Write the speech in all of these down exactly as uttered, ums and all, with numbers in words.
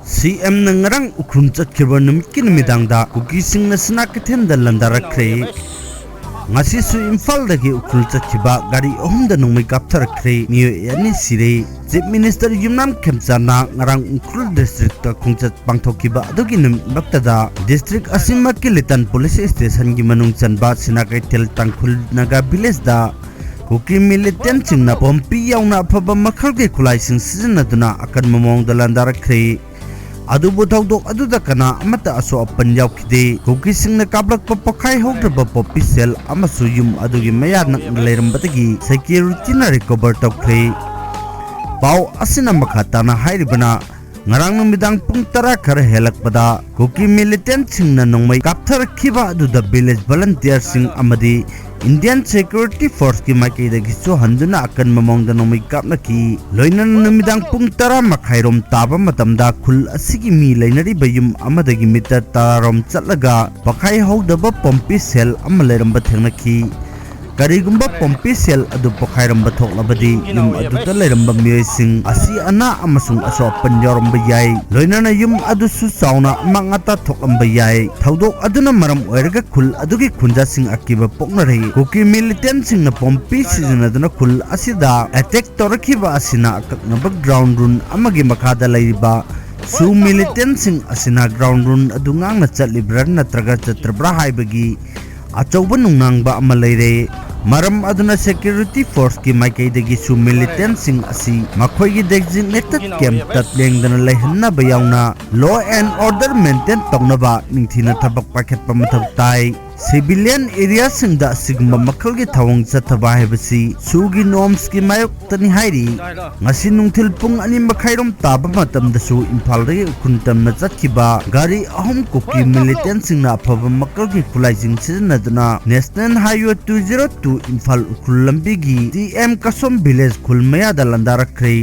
ꯁꯤ ꯑꯦꯝꯅ ꯉꯔꯥꯡ ꯎꯈ꯭ꯔꯨꯜ ꯆꯠꯈꯤꯕ ꯅꯨꯃꯤꯠꯀꯤ ꯅꯨꯃꯤꯗꯥꯡꯗ ꯀꯨꯀꯤꯁꯤꯡꯅ ꯁꯤꯅꯥ ꯀꯩꯊꯦꯜꯗ ꯂꯥꯟꯗꯥꯔꯛꯈ꯭ꯔꯦ꯫ ꯉꯁꯤꯁꯨ ꯏꯝꯐꯥꯜꯗꯒꯤ ꯎꯈ꯭ꯔꯨꯜ ꯆꯠꯈꯤꯕ ꯒꯥꯔꯤ ꯑꯍꯨꯝꯗ ꯅꯣꯡꯃꯩ ꯀꯥꯞꯊꯔꯛꯈ꯭ꯔꯦ, ꯃꯤꯑꯣꯏ ꯑꯅꯤ ꯁꯤꯔꯦ꯫ ꯆꯤꯐ ꯃꯤꯅꯤꯁꯇꯔ ꯌꯨꯝꯅꯥꯝ ꯈꯦꯝꯆꯥꯟꯅ ꯉꯔꯥꯡ ꯎꯈ꯭ꯔꯨꯜ ꯗꯤꯁꯇ꯭ꯔꯤꯛꯇ ꯈꯣꯡꯆꯠ ꯄꯥꯡꯊꯣꯛꯈꯤꯕ ꯑꯗꯨꯒꯤ ꯅꯨꯃꯤꯠꯃꯛꯇꯗ ꯗꯤꯁꯇ꯭ꯔꯤꯛ ꯑꯁꯤꯃꯛꯀꯤ ꯂꯤꯇꯟ ꯄꯨꯂꯤꯁ ꯁ꯭ꯇꯦꯁꯟꯒꯤ ꯃꯅꯨꯡ ꯆꯟꯕ ꯁꯤꯅꯥ ꯀꯩꯊꯦꯜ ꯇꯥꯡꯈꯨꯜ ꯅꯥꯒꯥ ꯚꯤꯂꯦꯖꯇ ꯀꯨꯀꯤ ꯃꯤꯂꯤꯇꯦꯟꯠꯁꯤꯡꯅ ꯄꯣꯝꯄꯤ ꯌꯥꯎꯅ ꯑꯐꯕ ꯃꯈꯜꯒꯤ ꯈꯨꯠꯂꯥꯏꯁꯤꯡ ꯁꯤꯖꯤꯟꯅꯗꯨꯅ ꯑꯀꯟꯕ ꯃꯑꯣꯡꯗ ꯂꯥꯟꯗꯥꯔꯛꯈ꯭ꯔꯦ꯫ ꯑꯗꯨꯕꯨ ꯊꯧꯗꯣꯛ ꯑꯗꯨꯗ ꯀꯅꯥ ꯑꯃꯠꯇ ꯑꯁꯣꯛ ꯑꯄꯟ ꯌꯥꯎꯈꯤꯗꯦ꯫ ꯀꯨꯀꯤꯁꯤꯡꯅ ꯀꯥꯞꯂꯛꯄ ꯄꯣꯈꯥꯏ ꯍꯧꯗ꯭ꯔꯕ ꯄꯣꯝꯄꯤ ꯁꯦꯜ ꯑꯃꯁꯨ ꯌꯨꯝ ꯑꯗꯨꯒꯤ ꯃꯌꯥ ꯅꯛꯅ ꯂꯩꯔꯝꯕꯗꯒꯤ ꯁꯦꯀ꯭ꯌꯨꯔꯤꯇꯤꯅ ꯔꯤꯀꯣꯚꯔ ꯇꯧꯈ꯭ꯔꯦ꯫ ꯄꯥꯎ ꯑꯁꯤꯅ ꯃꯈꯥ ꯇꯥꯅ ꯍꯥꯏꯔꯤꯕꯅ, ꯉꯔꯥꯡ ꯅꯨꯃꯤꯗꯥꯡ ꯄꯨꯡ ꯇꯔꯥ ꯈꯔ ꯍꯦꯜꯂꯛꯄꯗ ꯀꯨꯀꯤ ꯃꯤꯂꯤꯇꯦꯟꯠꯁꯤꯡꯅ ꯅꯣꯡꯃꯩ ꯀꯥꯞꯊꯔꯛꯈꯤꯕ ꯑꯗꯨꯗ ꯚꯤꯂꯦꯖ ꯚꯣꯂꯟꯇꯤꯌꯔꯁꯤꯡ ꯑꯃꯗꯤ ꯏꯟꯗꯤꯌꯟ ꯁꯦꯀ꯭ꯌꯨꯔꯤꯇꯤ ꯐꯣꯔꯁꯀꯤ ꯃꯥꯏꯀꯩꯗꯒꯤꯁꯨ ꯍꯟꯗꯨꯅ ꯑꯀꯟꯕ ꯃꯑꯣꯡꯗ ꯅꯣꯡꯃꯩ ꯀꯥꯞꯅꯈꯤ꯫ ꯂꯣꯏꯅꯅ ꯅꯨꯃꯤꯗꯥꯡ ꯄꯨꯡ ꯇꯔꯥ ꯃꯈꯥꯏꯔꯣꯝ ꯇꯥꯕ ꯃꯇꯝꯗ ꯈꯨꯜ ꯑꯁꯤꯒꯤ ꯃꯤ ꯂꯩꯅꯔꯤꯕ ꯌꯨꯝ ꯑꯃꯗꯒꯤ ꯃꯤꯇꯔ ꯇꯔꯥꯔꯣꯝ ꯆꯠꯂꯒ ꯄꯣꯈꯥꯏ ꯍꯧꯗꯕ ꯄꯣꯝꯄꯤ ꯁꯦꯜ ꯑꯃ ꯂꯩꯔꯝꯕ ꯊꯦꯡꯅꯈꯤ꯫ ꯀꯔꯤꯒꯨꯝꯕ ꯄꯣꯝꯄꯤ ꯁꯦꯜ ꯑꯗꯨ ꯄꯣꯈꯥꯏꯔꯝꯕ ꯊꯣꯛꯂꯕꯗꯤ ꯌꯨꯝ ꯑꯗꯨꯗ ꯂꯩꯔꯝꯕ ꯃꯤꯑꯣꯏꯁꯤꯡ ꯑꯁꯤ ꯑꯅꯥ ꯑꯃꯁꯨꯡ ꯑꯁꯣꯛ ꯑꯄꯟ ꯌꯥꯎꯔꯝꯕ ꯌꯥꯏ꯫ ꯂꯣꯏꯅꯅ ꯌꯨꯝ ꯑꯗꯨꯁꯨ ꯆꯥꯎꯅ ꯑꯃꯥꯡ ꯑꯇꯥ ꯊꯣꯛꯂꯝꯕ ꯌꯥꯏ꯫ ꯊꯧꯗꯣꯛ ꯑꯗꯨꯅ ꯃꯔꯝ ꯑꯣꯏꯔꯒ ꯈꯨꯜ ꯑꯗꯨꯒꯤ ꯈꯨꯟꯖꯥꯁꯤꯡ ꯑꯀꯤꯕ ꯄꯣꯛꯅꯔꯦ꯫ ꯀꯨꯀꯤ ꯃꯤꯂꯤꯇꯦꯟꯠꯁꯤꯡꯅ ꯄꯣꯝꯄꯤ ꯁꯤꯖꯤꯟꯅꯗꯨꯅ ꯈꯨꯜ ꯑꯁꯤꯗ ꯑꯦꯇꯦꯛ ꯇꯧꯔꯛꯈꯤꯕ ꯑꯁꯤꯅ ꯑꯀꯛꯅꯕ ꯒ꯭ꯔꯥꯎꯟ ꯔꯨꯜ ꯑꯃꯒꯤ ꯃꯈꯥꯗ ꯂꯩꯔꯤꯕ ꯁꯨ ꯃꯤꯂꯤꯇꯦꯟꯠꯁꯤꯡ ꯑꯁꯤꯅ ꯒ꯭ꯔꯥꯎꯟ ꯔꯨꯜ ꯑꯗꯨ ꯉꯥꯛꯅ ꯆꯠꯂꯤꯕ꯭ꯔꯥ ꯅꯠꯇ꯭ꯔꯒ ꯆꯠꯇ꯭ꯔꯕ꯭ꯔꯥ ꯍꯥꯏꯕꯒꯤ ꯑꯆꯧꯕ ꯅꯨꯡꯅꯥꯡꯕ ꯑꯃ ꯂꯩꯔꯦ꯫ ꯃꯔꯝ ꯑꯗꯨꯅ ꯁꯦꯀ꯭ꯌꯨꯔꯤꯇꯤ ꯐꯣꯔꯁꯀꯤ ꯃꯥꯏꯀꯩꯗꯒꯤꯁꯨ ꯃꯤꯂꯤꯇꯦꯟꯠꯁꯤꯡ ꯑꯁꯤ ꯃꯈꯣꯏꯒꯤ ꯗꯦꯖꯤꯒꯅꯦꯇꯦꯗ ꯀꯦꯝꯞꯇ ꯂꯦꯡꯗꯅ ꯂꯩꯍꯟꯅꯕ ꯌꯥꯎꯅ ꯂꯣ ꯑꯦꯟ ꯑꯣꯔꯗꯔ ꯃꯦꯟꯇꯦꯟ ꯇꯧꯅꯕ ꯅꯤꯡꯊꯤꯅ ꯊꯕꯛ ꯄꯥꯏꯈꯠꯄ ꯃꯊꯧ ꯇꯥꯏ꯫ ꯁꯤꯚꯤꯂꯤꯌꯟ ꯑꯦꯔꯤꯌꯥꯁꯤꯡꯗ ꯑꯁꯤꯒꯨꯝꯕ ꯃꯈꯜꯒꯤ ꯊꯧꯑꯣꯡ ꯆꯠꯊꯕ ꯍꯥꯏꯕꯁꯤ ꯁꯨꯒꯤ ꯅꯣꯔꯝꯁꯀꯤ ꯃꯥꯌꯣꯛꯇꯅꯤ ꯍꯥꯏꯔꯤ꯫ ꯉꯁꯤ ꯅꯨꯡꯊꯤꯜ ꯄꯨꯡ ꯑꯅꯤ ꯃꯈꯥꯏꯔꯣꯝ ꯇꯥꯕ ꯃꯇꯝꯗꯁꯨ ꯏꯝꯐꯥꯜꯗꯒꯤ ꯎꯈ꯭ꯔꯨꯜ ꯇꯝꯅ ꯆꯠꯈꯤꯕ ꯒꯥꯔꯤ ꯑꯍꯨꯝ ꯀꯨꯀꯤ ꯃꯤꯂꯤꯇꯦꯟꯠꯁꯤꯡꯅ ꯑꯐꯕ ꯃꯈꯜꯒꯤ ꯈꯨꯠꯂꯥꯏꯁꯤꯡ ꯁꯤꯖꯤꯟꯅꯗꯨꯅ national highway two zero two Imphal Ukhrul ꯂꯝꯕꯤꯒꯤ ꯇꯤ ꯑꯦꯝ ꯀꯁꯣꯝ ꯚꯤꯂꯦꯖ ꯈꯨꯜ ꯃꯌꯥꯗ ꯂꯥꯟꯗꯥꯔꯛꯈ꯭ꯔꯦ꯫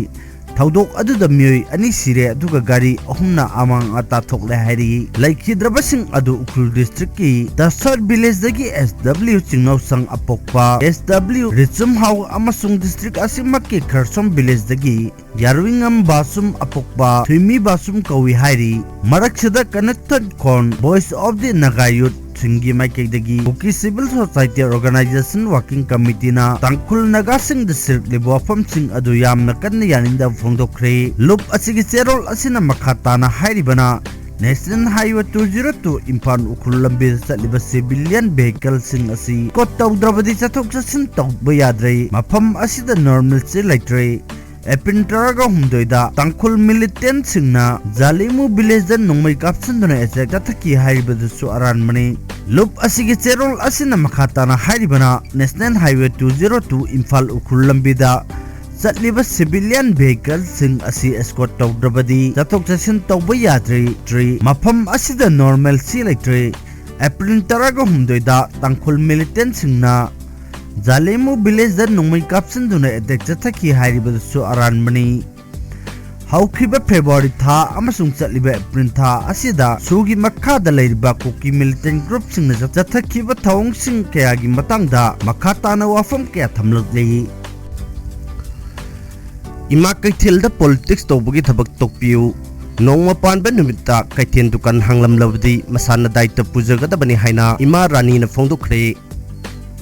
ꯊꯧꯗꯣꯛ ꯑꯗꯨꯗ ꯃꯤꯑꯣꯏ ꯑꯅꯤ ꯁꯤꯔꯦ, ꯑꯗꯨꯒ ꯒꯥꯔꯤ ꯑꯍꯨꯝꯅ ꯑꯃꯥꯡ ꯑꯇꯥ ꯊꯣꯛꯂꯦ ꯍꯥꯏꯔꯤ꯫ ꯂꯩꯈꯤꯗ꯭ꯔꯕꯁꯤꯡ ꯑꯗꯨ ꯎꯈ꯭ꯔꯨꯜ district ꯀꯤ ꯇꯁꯔ village ꯗꯒꯤ S W ꯆꯤꯡꯅꯧꯁꯪ ꯑꯄꯣꯛꯄ S W ꯔꯤꯆꯨꯝꯍꯥꯎ ꯑꯃꯁꯨꯡ district ꯑꯁꯤꯃꯛꯀꯤ ꯈꯔꯁꯣꯝ village ꯗꯒꯤ ꯌꯥꯔꯨꯏꯉꯝ ꯕꯥꯁꯨꯝ ꯑꯄꯣꯛꯄ ꯊꯨꯏꯃꯤ ꯕꯥꯁꯨꯝ ꯀꯧꯏ ꯍꯥꯏꯔꯤ꯫ ꯃꯔꯛꯁꯤꯗ ꯀꯅꯦꯛꯇꯦꯠ ꯈꯣꯟ Voice of the Naga Youth ꯁꯤꯡꯒꯤ ꯃꯥꯏꯀꯩꯗꯒꯤ ꯀꯨꯀꯤ civil society organization working committee ꯅ ꯇꯥꯡꯈꯨꯜ ꯅꯥꯒꯥꯁꯤꯡꯗ ꯁꯤꯔꯛꯂꯤꯕ ꯋꯥꯐꯝꯁꯤꯡ ꯑꯗꯨ ꯌꯥꯝꯅ ꯀꯟꯅ ꯌꯥꯅꯤꯡꯗꯕ ꯐꯣꯡꯗꯣꯛꯈ꯭ꯔꯦ꯫ ꯂꯨꯞ ꯑꯁꯤꯒꯤ ꯆꯦꯔꯣꯜ ꯑꯁꯤꯅ ꯃꯈꯥ ꯇꯥꯅ ꯍꯥꯏꯔꯤꯕꯅ, National Highway two zero two Imphal Ukhrul ꯂꯝꯕꯤꯗ ꯆꯠꯂꯤꯕ civilian vehicle ꯁꯤꯡ ꯑꯁꯤ escort ꯇꯧꯗ꯭ꯔꯕꯗꯤ ꯆꯠꯊꯣꯛ ꯆꯠꯁꯤꯟ ꯇꯧꯕ ꯌꯥꯗ꯭ꯔꯦ꯫ ꯃꯐꯝ ꯑꯁꯤꯗ normalcy ꯂꯩꯇ꯭ꯔꯦ꯫ April ꯇꯔꯥꯒ ꯍꯨꯝꯗꯣꯏꯗ ꯇꯥꯡꯈꯨꯜ militant ꯁꯤꯡꯅ ꯖꯥꯂꯤꯃꯨ village ꯗ ꯅꯣꯡꯃꯩ ꯀꯥꯞꯁꯤꯟꯗꯨꯅ attack ꯆꯠꯊꯈꯤ ꯍꯥꯏꯔꯤꯕꯗꯨꯁꯨ ꯑꯔꯥꯟꯕꯅꯤ꯫ ꯂꯨꯞ ꯑꯁꯤꯒꯤ ꯆꯦꯔꯣꯜ ꯑꯁꯤꯅ ꯃꯈꯥ ꯇꯥꯅ ꯍꯥꯏꯔꯤꯕꯅ, National Highway two zero two Imphal Ukhrul ꯂꯝꯕꯤꯗ ꯆꯠꯂꯤꯕ civilian vehicle ꯁꯤꯡ ꯑꯁꯤ escort ꯇꯧꯗ꯭ꯔꯕꯗꯤ ꯆꯠꯊꯣꯛ ꯆꯠꯁꯤꯟ ꯇꯧꯕ ꯌꯥꯗ꯭ꯔꯦ꯫ ꯃꯐꯝ ꯑꯁꯤꯗ normalcy ꯂꯩꯇ꯭ꯔꯦ꯫ April ꯇꯔꯥꯒ ꯍꯨꯝꯗꯣꯏꯗ ꯇꯥꯡꯈꯨꯜ militant ꯁꯤꯡꯅ ꯖꯥꯂꯤꯃꯨ village ꯗ ꯅꯣꯡꯃꯩ ꯀꯥꯞꯁꯤꯟꯗꯨꯅ attack ꯆꯠꯊꯈꯤ ꯍꯥꯏꯔꯤꯕꯗꯨꯁꯨ ꯑꯔꯥꯟꯕꯅꯤ꯫ ꯍꯧꯈꯤꯕ February ꯊꯥ ꯑꯃꯁꯨꯡ ꯆꯠꯂꯤꯕ April ꯊꯥ ꯑꯁꯤꯗ ꯁꯨꯒꯤ ꯃꯈꯥꯗ ꯂꯩꯔꯤꯕ ꯀꯨꯀꯤ militant group ꯁꯤꯡꯅ ꯆꯠꯊꯈꯤꯕ ꯊꯧꯑꯣꯡꯁꯤꯡ ꯀꯌꯥꯒꯤ ꯃꯇꯥꯡꯗ ꯃꯈꯥ ꯇꯥꯅ ꯋꯥꯐꯝ ꯀꯌꯥ ꯊꯝꯂꯛꯂꯤ꯫ ꯏꯃꯥ ꯀꯩꯊꯦꯜꯗ politics ꯇꯧꯕꯒꯤ ꯊꯕꯛ ꯇꯣꯛꯄꯤꯌꯨ꯫ ꯅꯣꯡꯃ ꯄꯥꯟꯕ ꯅꯨꯃꯤꯠꯇ ꯀꯩꯊꯦꯜ ꯗꯨꯀꯥꯟ ꯍꯥꯡꯂꯝꯂꯕꯗꯤ ꯃꯁꯥꯅ ꯗꯥꯏꯇ ꯄꯨꯖꯒꯗꯕꯅꯤ ꯍꯥꯏꯅ ꯏꯃꯥ ꯔꯥꯅꯤꯅ ꯐꯣꯡꯗꯣꯛꯈ꯭ꯔꯦ꯫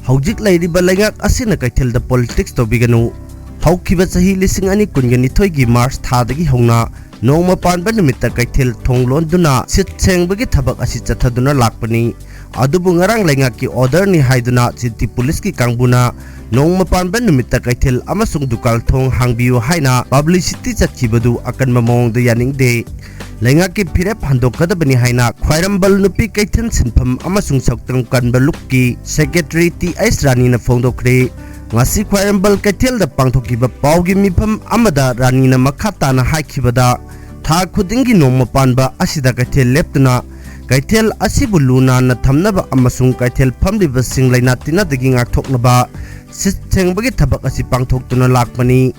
ꯍꯧꯖꯤꯛ ꯂꯩꯔꯤꯕ ꯂꯩꯉꯥꯛ ꯑꯁꯤꯅ ꯀꯩꯊꯦꯜꯗ politics ꯇꯧꯕꯤꯒꯅꯨ꯫ ꯍꯧꯈꯤꯕ ꯆꯍꯤ ꯂꯤꯁꯤꯡ ꯑꯅꯤ ꯀꯨꯟꯒ ꯅꯤꯊꯣꯏꯒꯤ March ꯊꯥꯗꯒꯤ ꯍꯧꯅ ꯅꯣꯡꯃ ꯄꯥꯟꯕ ꯅꯨꯃꯤꯠꯇ ꯀꯩꯊꯦꯜ ꯊꯣꯡ ꯂꯣꯟꯗꯨꯅ ꯁꯤꯠ ꯁꯦꯡꯕꯒꯤ ꯊꯕꯛ ꯑꯁꯤ ꯆꯠꯊꯗꯨꯅ ꯂꯥꯛꯄꯅꯤ꯫ ꯑꯗꯨꯕꯨ ꯉꯔꯥꯡ ꯂꯩꯉꯥꯛꯀꯤ orderꯅꯤ ꯍꯥꯏꯗꯨꯅ city policeꯀꯤ ꯀꯥꯡꯕꯨꯅ ꯅꯣꯡꯃ ꯄꯥꯟꯕ ꯅꯨꯃꯤꯠꯇ ꯀꯩꯊꯦꯜ ꯑꯃꯁꯨꯡ ꯗꯨꯀꯥꯟ ꯊꯣꯡ ꯍꯥꯡꯕꯤꯌꯨ ꯍꯥꯏꯅ publicity ꯆꯠꯈꯤꯕꯗꯨ ꯑꯀꯟꯕ ꯃꯑꯣꯡꯗ ꯌꯥꯅꯤꯡꯗꯦ꯫ ꯂꯩꯉꯥꯛꯀꯤ ꯐꯤꯔꯦꯞ ꯍꯟꯗꯣꯛꯀꯗꯕꯅꯤ ꯍꯥꯏꯅ ꯈ꯭ꯋꯥꯏꯔꯝꯕꯟ ꯅꯨꯄꯤ ꯀꯩꯊꯦꯜ ꯁꯤꯟꯐꯝ ꯑꯃꯁꯨꯡ ꯁꯛꯇꯝ ꯀꯟꯕ ꯂꯨꯞꯀꯤ secretary T H ꯔꯥꯅꯤꯅ ꯐꯣꯡꯗꯣꯛꯈ꯭ꯔꯦ꯫ ꯉꯁꯤ ꯈ꯭ꯋꯥꯏꯔꯝꯕꯟ ꯀꯩꯊꯦꯜꯗ ꯄꯥꯡꯊꯣꯛꯈꯤꯕ ꯄꯥꯎꯒꯤ ꯃꯤꯐꯝ ꯑꯃꯗ ꯔꯥꯅꯤꯅ ꯃꯈꯥ ꯇꯥꯅ ꯍꯥꯏꯈꯤꯕꯗ, ꯊꯥ ꯈꯨꯗꯤꯡꯒꯤ ꯅꯣꯡꯃ ꯄꯥꯟꯕ ꯑꯁꯤꯗ ꯀꯩꯊꯦꯜ ꯂꯦꯞꯇꯨꯅ ꯀꯩꯊꯦꯜ ꯑꯁꯤꯕꯨ ꯂꯨ ꯅꯥꯟꯅ ꯊꯝꯅꯕ ꯑꯃꯁꯨꯡ ꯀꯩꯊꯦꯜ ꯐꯝꯂꯤꯕꯁꯤꯡ ꯂꯥꯏꯅꯥ ꯇꯤꯟꯅꯗꯒꯤ ꯉꯥꯛꯊꯣꯛꯅꯕ ꯁꯤꯠ ꯁꯦꯡꯕꯒꯤ ꯊꯕꯛ ꯑꯁꯤ ꯄꯥꯡꯊꯣꯛꯇꯨꯅ ꯂꯥꯛꯄꯅꯤ꯫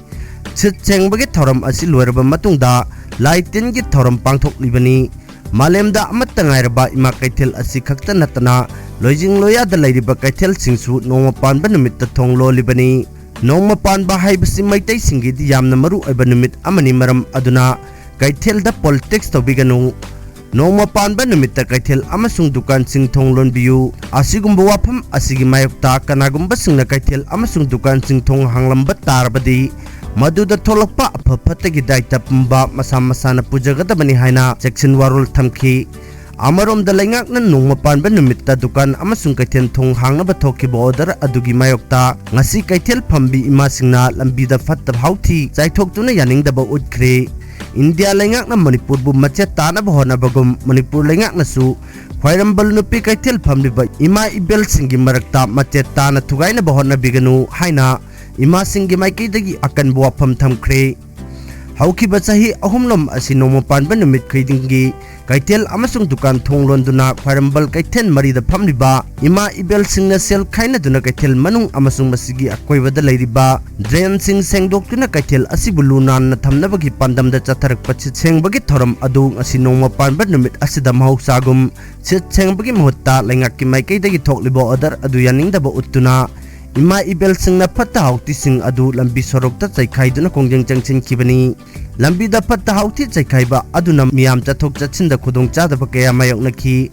ꯁꯤꯠ ꯁꯦꯡꯕꯒꯤ ꯊꯧꯔꯝ ꯑꯁꯤ ꯂꯣꯏꯔꯕ ꯃꯇꯨꯡꯗ ꯂꯥꯏ ꯇꯤꯟꯒꯤ ꯊꯧꯔꯝ ꯄꯥꯡꯊꯣꯛꯂꯤꯕꯅꯤ꯫ ꯃꯥꯂꯦꯝꯗ ꯑꯃꯠꯇ ꯉꯥꯏꯔꯕ ꯏꯃꯥ ꯀꯩꯊꯦꯜ ꯑꯁꯤ ꯈꯛꯇ ꯅꯠꯇꯅ ꯂꯣꯏꯖꯤꯡ ꯂꯣꯌꯥꯗ ꯂꯩꯔꯤꯕ ꯀꯩꯊꯦꯜꯁꯤꯡꯁꯨ ꯅꯣꯡꯃ ꯄꯥꯟꯕ ꯅꯨꯃꯤꯠꯇ ꯊꯣꯡ ꯂꯣꯜꯂꯤꯕꯅꯤ꯫ ꯅꯣꯡꯃ ꯄꯥꯟꯕ ꯍꯥꯏꯕꯁꯤ ꯃꯩꯇꯩꯁꯤꯡꯒꯤꯗꯤ ꯌꯥꯝꯅ ꯃꯔꯨ ꯑꯣꯏꯕ ꯅꯨꯃꯤꯠ ꯑꯃꯅꯤ꯫ ꯃꯔꯝ ꯑꯗꯨꯅ ꯀꯩꯊꯦꯜꯗ politics ꯇꯧꯕꯤꯒꯅꯨ꯫ ꯅꯣꯡꯃ ꯄꯥꯟꯕ ꯅꯨꯃꯤꯠꯇ ꯀꯩꯊꯦꯜ ꯑꯃꯁꯨꯡ ꯗꯨꯀꯥꯟꯁꯤꯡ ꯊꯣꯡ ꯂꯣꯟꯕꯤꯌꯨ꯫ ꯑꯁꯤꯒꯨꯝꯕ ꯋꯥꯐꯝ ꯑꯁꯤꯒꯤ ꯃꯥꯌꯣꯛꯇ ꯀꯅꯥꯒꯨꯝꯕꯁꯤꯡꯅ ꯀꯩꯊꯦꯜ ꯑꯃꯁꯨꯡ ꯗꯨꯀꯥꯟꯁꯤꯡ ꯊꯣꯡ ꯍꯥꯡꯂꯝꯕ ꯇꯥꯔꯕꯗꯤ, ꯃꯗꯨꯗ ꯊꯣꯛꯂꯛꯄ ꯑꯐ ꯐꯠꯇꯒꯤ ꯗꯥꯏꯇ ꯄꯨꯝꯕ ꯃꯁꯥ ꯃꯁꯥꯅ ꯄꯨꯖꯒꯗꯕꯅꯤ ꯍꯥꯏꯅ ꯆꯦꯛꯁꯤꯟ ꯋꯥꯔꯣꯜ ꯊꯝꯈꯤ꯫ ꯑꯃꯔꯣꯝꯗ ꯂꯩꯉꯥꯛꯅ ꯅꯣꯡꯃ ꯄꯥꯟꯕ ꯅꯨꯃꯤꯠꯇ ꯗꯨꯀꯥꯟ ꯑꯃꯁꯨꯡ ꯀꯩꯊꯦꯜ ꯊꯣꯡ ꯍꯥꯡꯅꯕ ꯊꯣꯛꯈꯤꯕ order ꯑꯗꯨꯒꯤ ꯃꯥꯌꯣꯛꯇ ꯉꯁꯤ ꯀꯩꯊꯦꯜ ꯐꯝꯕꯤ ꯏꯃꯥꯁꯤꯡꯅ ꯂꯝꯕꯤꯗ ꯐꯠꯇ ꯍꯥꯎꯊꯤ ꯆꯥꯏꯊꯣꯛꯇꯨꯅ ꯌꯥꯅꯤꯡꯗꯕ ꯎꯠꯈ꯭ꯔꯦ꯫ ꯏꯟꯗꯤꯌꯥ ꯂꯩꯉꯥꯛꯅ ꯃꯅꯤꯄꯨꯔꯕꯨ ꯃꯆꯦꯠ ꯇꯥꯅꯕ ꯍꯣꯠꯅꯕꯒꯨꯝ, ꯃꯅꯤꯄꯨꯔ ꯂꯩꯉꯥꯛꯅꯁꯨ ꯈ꯭ꯋꯥꯏꯔꯝꯕꯟ ꯅꯨꯄꯤ ꯀꯩꯊꯦꯜ ꯐꯝꯂꯤꯕ ꯏꯃꯥ ꯏꯕꯦꯜꯁꯤꯡꯒꯤ ꯃꯔꯛꯇ ꯃꯆꯦꯠ ꯇꯥꯅ ꯊꯨꯒꯥꯏꯅꯕ ꯍꯣꯠꯅꯕꯤꯒꯅꯨ ꯍꯥꯏꯅ ꯏꯃꯥꯁꯤꯡꯒꯤ ꯃꯥꯏꯀꯩꯗꯒꯤ ꯑꯀꯟꯕ ꯋꯥꯐꯝ ꯊꯝꯈ꯭ꯔꯦ꯫ ꯍꯧꯈꯤꯕ ꯆꯍꯤ ꯑꯍꯨꯝꯂꯣꯝ ꯑꯁꯤ ꯅꯣꯡꯃ ꯄꯥꯟꯕ ꯅꯨꯃꯤꯠ ꯈꯨꯗꯤꯡꯒꯤ ꯀꯩꯊꯦꯜ ꯑꯃꯁꯨꯡ ꯗꯨꯀꯥꯟ ꯊꯣꯡ ꯂꯣꯟꯗꯨꯅ ꯈ꯭ꯋꯥꯏꯔꯝꯕꯟ ꯀꯩꯊꯦꯜ ꯃꯔꯤꯗ ꯐꯝꯂꯤꯕ ꯏꯃꯥ ꯏꯕꯦꯜꯁꯤꯡꯅ ꯁꯦꯜ ꯈꯥꯏꯅꯗꯨꯅ ꯀꯩꯊꯦꯜ ꯃꯅꯨꯡ ꯑꯃꯁꯨꯡ ꯃꯁꯤꯒꯤ ꯑꯀꯣꯏꯕꯗ ꯂꯩꯔꯤꯕ drain ꯁꯤꯡ ꯁꯦꯡꯗꯣꯛꯇꯨꯅ ꯀꯩꯊꯦꯜ ꯑꯁꯤꯕꯨ ꯂꯨ ꯅꯥꯟꯅ ꯊꯝꯅꯕꯒꯤ ꯄꯥꯟꯗꯝꯗ ꯆꯠꯊꯔꯛꯄ ꯁꯤꯠ ꯁꯦꯡꯕꯒꯤ ꯊꯧꯔꯝ ꯑꯗꯨ ꯉꯁꯤ ꯅꯣꯡꯃ ꯄꯥꯟꯕ ꯅꯨꯃꯤꯠ ꯑꯁꯤꯗ ꯃꯍꯧꯁꯥꯒꯨꯝ ꯁꯤꯠ ꯁꯦꯡꯕꯒꯤ ꯃꯍꯨꯠꯇ ꯂꯩꯉꯥꯛꯀꯤ ꯃꯥꯏꯀꯩꯗꯒꯤ ꯊꯣꯛꯂꯤꯕ order ꯑꯗꯨ ꯌꯥꯅꯤꯡꯗꯕ ꯎꯠꯇꯨꯅ ꯏꯃꯥ ꯏꯕꯦꯜꯁꯤꯡꯅ ꯐꯠꯇ ꯍꯥꯎꯊꯤꯁꯤꯡ ꯑꯗꯨ ꯂꯝꯕꯤ ꯁꯣꯔꯣꯛꯇ ꯆꯩꯈꯥꯏꯗꯨꯅ ꯈꯣꯡꯖꯪ ꯆꯪꯁꯤꯟꯈꯤꯕꯅꯤ꯫ ꯂꯝꯕꯤꯗ ꯐꯠꯇ ꯍꯥꯎꯊꯤ ꯆꯩꯈꯥꯏꯕ ꯑꯗꯨꯅ ꯃꯤꯌꯥꯝ ꯆꯠꯊꯣꯛ ꯆꯠꯁꯤꯟꯗ ꯈꯨꯗꯣꯡꯆꯥꯗꯕ ꯀꯌꯥ ꯃꯥꯌꯣꯛꯅꯈꯤ꯫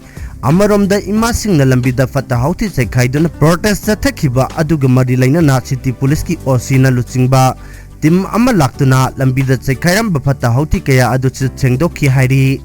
ꯑꯃꯔꯣꯝꯗ ꯏꯃꯥꯁꯤꯡꯅ ꯂꯝꯕꯤꯗ ꯐꯠꯇ ꯍꯥꯎꯊꯤ ꯆꯩꯈꯥꯏꯗꯨꯅ protest ꯆꯠꯊꯈꯤꯕ ꯑꯗꯨꯒ ꯃꯔꯤ ꯂꯩꯅꯅ city police ꯀꯤ OC ꯅ ꯂꯨꯆꯤꯡꯕ team ꯑꯃ ꯂꯥꯛꯇꯨꯅ ꯂꯝꯕꯤꯗ ꯆꯩꯈꯥꯏꯔꯝꯕ ꯐꯠꯇ ꯍꯥꯎꯊꯤ ꯀꯌꯥ ꯑꯗꯨ ꯁꯦꯡꯗꯣꯛꯈꯤ ꯍꯥꯏꯔꯤ꯫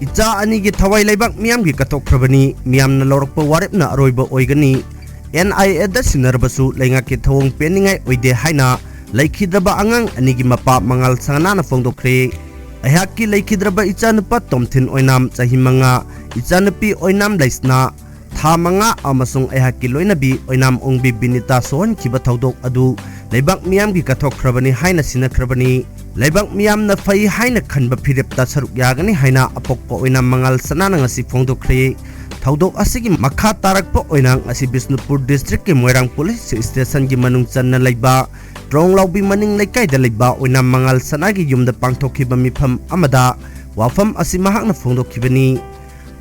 ꯏꯆꯥ ꯑꯅꯤꯒꯤ ꯊꯋꯥꯏ ꯂꯩꯕꯥꯛ ꯃꯤꯌꯥꯝꯒꯤ ꯀꯠꯊꯣꯛꯈ꯭ꯔꯕꯅꯤ꯫ ꯃꯤꯌꯥꯝꯅ ꯂꯧꯔꯛꯄ ꯋꯥꯔꯦꯞꯅ ꯑꯔꯣꯏꯕ ꯑꯣꯏꯒꯅꯤ꯫ NIA ꯗ ꯁꯤꯟꯅꯔꯕꯁꯨ ꯂꯩꯉꯥꯛꯀꯤ ꯊꯧꯑꯣꯡ ꯄꯦꯟꯅꯤꯡꯉꯥꯏ ꯑꯣꯏꯗꯦ ꯍꯥꯏꯅ ꯂꯩꯈꯤꯗ꯭ꯔꯕ ꯑꯉꯥꯡ ꯑꯅꯤꯒꯤ ꯃꯄꯥ ꯃꯉꯥꯜ ꯁꯅꯥꯅ ꯐꯣꯡꯗꯣꯛꯈ꯭ꯔꯦ꯫ ꯑꯩꯍꯥꯛꯀꯤ ꯂꯩꯈꯤꯗ꯭ꯔꯕ ꯏꯆꯥꯅꯨꯄꯥ ꯇꯣꯝꯊꯤꯟ ꯑꯣꯏꯅꯥꯝ, ꯆꯍꯤ ꯃꯉꯥ, ꯏꯆꯥꯅꯨꯄꯤ ꯑꯣꯏꯅꯥꯝ ꯂꯩꯁꯅꯥ, ꯊꯥ ꯃꯉꯥ, ꯑꯃꯁꯨꯡ ꯑꯩꯍꯥꯛꯀꯤ ꯂꯣꯏꯅꯕꯤ ꯑꯣꯏꯅꯥꯝ ꯑꯣꯡꯕꯤ ꯕꯤꯅꯤꯇꯥ ꯁꯣꯛꯍꯟꯈꯤꯕ ꯊꯧꯗꯣꯛ ꯑꯗꯨ ꯂꯩꯕꯥꯛ ꯃꯤꯌꯥꯝꯒꯤ ꯀꯠꯊꯣꯛꯈ꯭ꯔꯕꯅꯤ ꯍꯥꯏꯅ ꯁꯤꯟꯅꯈ꯭ꯔꯕꯅꯤ꯫ ꯂꯩꯕꯥꯛ ꯃꯤꯌꯥꯝꯅ ꯐꯩ ꯍꯥꯏꯅ ꯈꯟꯕ ꯐꯤꯔꯦꯞꯇ ꯁꯔꯨꯛ ꯌꯥꯒꯅꯤ ꯍꯥꯏꯅ ꯑꯄꯣꯛꯄ ꯑꯣꯏꯅꯥꯝ ꯃꯉꯥꯜ ꯁꯅꯥꯅ ꯉꯁꯤ ꯐꯣꯡꯗꯣꯛꯈ꯭ꯔꯦ꯫ ꯊꯧꯗꯣꯛ ꯑꯁꯤꯒꯤ ꯃꯈꯥ ꯇꯥꯔꯛꯄ ꯑꯣꯏꯅ ꯉꯁꯤ ꯕꯤꯁꯅꯨꯄꯨꯔ district ꯀꯤ ꯃꯣꯏꯔꯥꯡ police station ꯒꯤ ꯃꯅꯨꯡ ꯆꯟꯅ ꯂꯩꯕ ꯇ꯭ꯔꯣꯡꯂꯥꯎꯕꯤ ꯃꯅꯤꯡ ꯂꯩꯀꯥꯏꯗ ꯂꯩꯕ ꯑꯣꯏꯅꯥꯝ ꯃꯉꯥꯜ ꯁꯅꯥꯒꯤ ꯌꯨꯝꯗ ꯄꯥꯡꯊꯣꯛꯈꯤꯕ ꯃꯤꯐꯝ ꯑꯃꯗ ꯋꯥꯐꯝ ꯑꯁꯤ ꯃꯍꯥꯛꯅ ꯐꯣꯡꯗꯣꯛꯈꯤꯕꯅꯤ꯫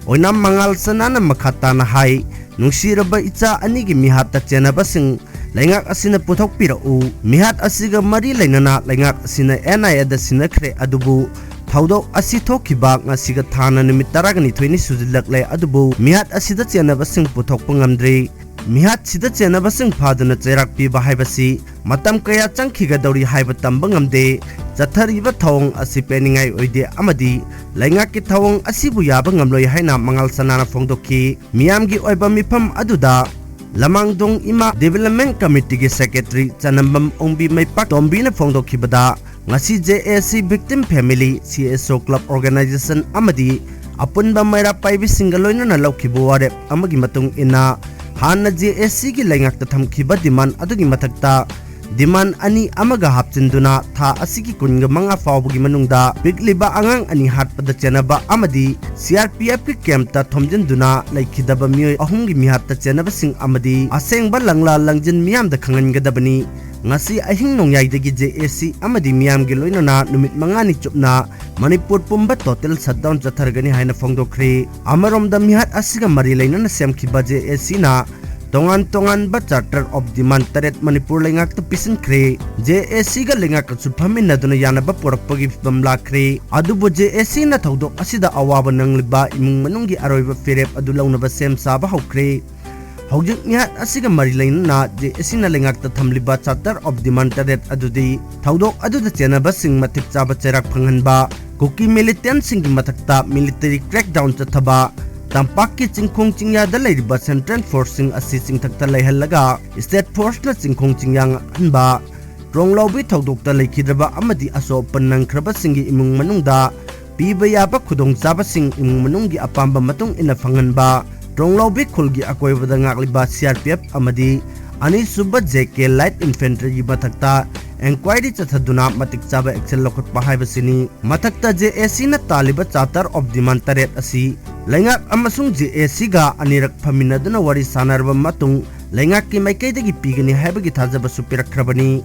ꯑꯣꯏꯅꯥꯝ ꯃꯉꯥꯜ ꯁꯅꯥꯅ ꯃꯈꯥ ꯇꯥꯅ ꯍꯥꯏ, ꯅꯨꯡꯁꯤꯔꯕ ꯏꯆꯥ ꯑꯅꯤꯒꯤ ꯃꯤꯍꯥꯠꯇ ꯆꯦꯟꯅꯕꯁꯤꯡ ꯂꯩꯉꯥꯛ ꯑꯁꯤꯅ ꯄꯨꯊꯣꯛꯄꯤꯔꯛꯎ꯫ ꯃꯤꯍꯥꯠ ꯑꯁꯤꯒ ꯃꯔꯤ ꯂꯩꯅꯅ ꯂꯩꯉꯥꯛ ꯑꯁꯤꯅ N I A ꯗ ꯁꯤꯟꯅꯈ꯭ꯔꯦ, ꯑꯗꯨꯕꯨ ꯊꯧꯗꯣꯛ ꯑꯁꯤ ꯊꯣꯛꯈꯤꯕ ꯉꯁꯤꯒ ꯊꯥꯅ ꯅꯨꯃꯤꯠ ꯇꯔꯥꯅꯤꯊꯣꯏꯅꯤ ꯁꯨꯖꯤꯜꯂꯛꯂꯦ, ꯑꯗꯨꯕꯨ ꯃꯤꯍꯥꯠ ꯑꯁꯤꯗ ꯆꯦꯟꯅꯕꯁꯤꯡ ꯄꯨꯊꯣꯛꯄ ꯉꯝꯗ꯭ꯔꯤ꯫ ꯃꯤꯍꯥꯠꯁꯤꯗ ꯆꯦꯟꯅꯕꯁꯤꯡ ꯐꯥꯗꯨꯅ ꯆꯩꯔꯥꯛ ꯄꯤꯕ ꯍꯥꯏꯕꯁꯤ ꯃꯇꯝ ꯀꯌꯥ ꯆꯪꯈꯤꯒꯗꯧꯔꯤ ꯍꯥꯏꯕ ꯇꯝꯕ ꯉꯝꯗꯦ꯫ ꯆꯠꯊꯔꯤꯕ ꯊꯧꯑꯣꯡ ꯑꯁꯤ ꯄꯦꯟꯅꯤꯡꯉꯥꯏ ꯑꯣꯏꯗꯦ ꯑꯃꯗꯤ ꯂꯩꯉꯥꯛꯀꯤ ꯊꯧꯑꯣꯡ ꯑꯁꯤꯕꯨ ꯌꯥꯕ ꯉꯝꯂꯣꯏ ꯍꯥꯏꯅ ꯃꯉꯥꯜ ꯁꯅꯥꯅ ꯐꯣꯡꯗꯣꯛꯈꯤ꯫ ꯃꯤꯌꯥꯝꯒꯤ ꯑꯣꯏꯕ ꯃꯤꯐꯝ ꯑꯗꯨꯗ ꯂꯃꯥꯡꯗꯣꯡ ꯏꯃꯥ Development Committee ꯒꯤ secretary ꯆꯅꯝꯕꯝ ꯑꯣꯡꯕꯤ ꯃꯩꯄꯥꯛ ꯇꯣꯝꯕꯤꯅ ꯐꯣꯡꯗꯣꯛꯈꯤꯕꯗ, ꯉꯁꯤ J A C victim family, C S O club organization ꯑꯃꯗꯤ ꯑꯄꯨꯟꯕ ꯃꯩꯔꯥ ꯄꯥꯏꯕꯤꯁꯤꯡꯒ ꯂꯣꯏꯅꯅ ꯂꯧꯈꯤꯕ ꯋꯥꯔꯦꯞ ꯑꯃꯒꯤ ꯃꯇꯨꯡ ꯏꯟꯅ, ꯍꯥꯟꯅ J A C ꯒꯤ ꯂꯩꯉꯥꯛꯇ ꯊꯝꯈꯤꯕ demand ꯑꯗꯨꯒꯤ ꯃꯊꯛꯇ demand ꯑꯅꯤ ꯑꯃꯒ ꯍꯥꯞꯆꯤꯟꯗꯨꯅ ꯊꯥ ꯑꯁꯤꯒꯤ ꯀꯨꯟꯒ ꯃꯉꯥ ꯐꯥꯎꯕꯒꯤ ꯃꯅꯨꯡꯗ ꯄꯤꯛꯂꯤꯕ ꯑꯉꯥꯡ ꯑꯅꯤ ꯍꯥꯠꯄꯗ ꯆꯦꯟꯅꯕ ꯑꯃꯗꯤ C R P F ꯀꯤ camp ꯇ ꯊꯣꯝꯖꯤꯟꯗꯨꯅ ꯂꯩꯈꯤꯗꯕ ꯃꯤꯑꯣꯏ ꯑꯍꯨꯝꯒꯤ ꯃꯤꯍꯥꯠꯇ ꯆꯦꯟꯅꯕꯁꯤꯡ ꯑꯃꯗꯤ ꯑꯁꯦꯡꯕ ꯂꯪꯂꯥ ꯂꯪꯖꯤꯟ ꯃꯤꯌꯥꯝꯗ ꯈꯪꯍꯟꯒꯗꯕꯅꯤ꯫ ꯉꯁꯤ ꯑꯍꯤꯡ ꯅꯣꯡꯌꯥꯏꯗꯒꯤ J A C ꯑꯃꯗꯤ ꯃꯤꯌꯥꯝꯒꯤ ꯂꯣꯏꯅꯅ ꯅꯨꯃꯤꯠ ꯃꯉꯥꯅꯤ ꯆꯨꯞꯅ ꯃꯅꯤꯄꯨꯔ ꯄꯨꯝꯕ total shutdown ꯆꯠꯊꯔꯒꯅꯤ ꯍꯥꯏꯅ ꯐꯣꯡꯗꯣꯛꯈ꯭ꯔꯦ꯫ ꯑꯃꯔꯣꯝꯗ, ꯃꯤꯍꯥꯠ ꯑꯁꯤꯒ ꯃꯔꯤ ꯂꯩꯅꯅ ꯁꯦꯝꯈꯤꯕ J A C ꯅ ꯇꯣꯉꯥꯟ ꯇꯣꯉꯥꯟꯕ charter of demand ꯇꯔꯦꯠ ꯃꯅꯤꯄꯨꯔ ꯂꯩꯉꯥꯛꯇ ꯄꯤꯁꯤꯟꯈ꯭ꯔꯦ꯫ J A C ꯒ ꯂꯩꯉꯥꯛꯀꯁꯨ ꯐꯝꯃꯤꯟꯅꯗꯨꯅ ꯌꯥꯅꯕ ꯄꯨꯔꯛꯄꯒꯤ ꯐꯤꯚꯝ ꯂꯥꯛꯈ꯭ꯔꯦ꯫ ꯑꯗꯨꯕꯨ J A C ꯅ ꯊꯧꯗꯣꯛ ꯑꯁꯤꯗ ꯑꯋꯥꯕ ꯅꯪꯂꯤꯕ ꯏꯃꯨꯡ ꯃꯅꯨꯡꯒꯤ ꯑꯔꯣꯏꯕ ꯐꯤꯔꯦꯞ ꯑꯗꯨ ꯂꯧꯅꯕ ꯁꯦꯝ ꯁꯥꯕ ꯍꯧꯈ꯭ꯔꯦ꯫ ꯍꯧꯖꯤꯛ ꯃꯤꯍꯥꯠ ꯑꯁꯤꯒ ꯃꯔꯤ ꯂꯩꯅꯅ J A C ꯅ ꯂꯩꯉꯥꯛꯇ ꯊꯝꯂꯤꯕ charter of demand ꯇꯔꯦꯠ ꯑꯗꯨꯗꯤ ꯊꯧꯗꯣꯛ ꯑꯗꯨꯗ ꯆꯦꯟꯅꯕꯁꯤꯡ ꯃꯇꯤꯛ ꯆꯥꯕ ꯆꯩꯔꯥꯛ ꯐꯪꯍꯟꯕ, ꯀꯨꯀꯤ militant ꯁꯤꯡꯒꯤ ꯃꯊꯛꯇ military crackdown ꯆꯠꯊꯕ, ꯇꯝꯄꯥꯛꯀꯤ ꯆꯤꯡꯈꯣꯡ ꯆꯤꯡꯌꯥꯗ ꯂꯩꯔꯤꯕ central force ꯁꯤꯡ ꯑꯁꯤ ꯆꯤꯡꯊꯛꯇ ꯂꯩꯍꯜꯂꯒ state force ꯅ ꯆꯤꯡꯈꯣꯡ ꯆꯤꯡꯌꯥ ꯉꯥꯛꯍꯟꯕ, ꯇ꯭ꯔꯣꯡꯂꯥꯎꯕꯤ ꯊꯧꯗꯣꯛꯇ ꯂꯩꯈꯤꯗ꯭ꯔꯕ ꯑꯃꯗꯤ ꯑꯁꯣꯛ ꯑꯄꯟ ꯅꯪꯈ꯭ꯔꯕꯁꯤꯡꯒꯤ ꯏꯃꯨꯡ ꯃꯅꯨꯡꯗ ꯄꯤꯕ ꯌꯥꯕ ꯈꯨꯗꯣꯡꯆꯥꯕꯁꯤꯡ ꯏꯃꯨꯡ ꯃꯅꯨꯡꯒꯤ ꯑꯄꯥꯝꯕ ꯃꯇꯨꯡ ꯏꯟꯅ ꯐꯪꯍꯟꯕ, ꯇ꯭ꯔꯣꯡꯂꯥꯎꯕꯤ ꯈꯨꯜꯒꯤ ꯑꯀꯣꯏꯕꯗ ꯉꯥꯛꯂꯤꯕ C R P F ꯑꯃꯗꯤ ꯑꯅꯤꯁꯨꯕ J K Light Infantry ꯒꯤ ꯃꯊꯛꯇ enquiry ꯆꯠꯊꯗꯨꯅ ꯃꯇꯤꯛ ꯆꯥꯕ action ꯂꯧꯈꯠꯄ ꯍꯥꯏꯕꯁꯤꯅꯤ꯫ ꯃꯊꯛꯇ J A C ꯅ ꯇꯥꯜꯂꯤꯕ charter of demand ꯇꯔꯦꯠ ꯑꯁꯤ ꯂꯩꯉꯥꯛ ꯑꯃꯁꯨꯡ ꯖꯦ ꯑꯦ ꯁꯤꯒ ꯑꯅꯤꯔꯛ ꯐꯝꯃꯤꯟꯅꯗꯨꯅ ꯋꯥꯔꯤ ꯁꯥꯟꯅꯔꯕ ꯃꯇꯨꯡ, ꯂꯩꯉꯥꯛꯀꯤ ꯃꯥꯏꯀꯩꯗꯒꯤ ꯄꯤꯒꯅꯤ ꯍꯥꯏꯕꯒꯤ ꯊꯥꯖꯕꯁꯨ ꯄꯤꯔꯛꯈ꯭ꯔꯕꯅꯤ꯫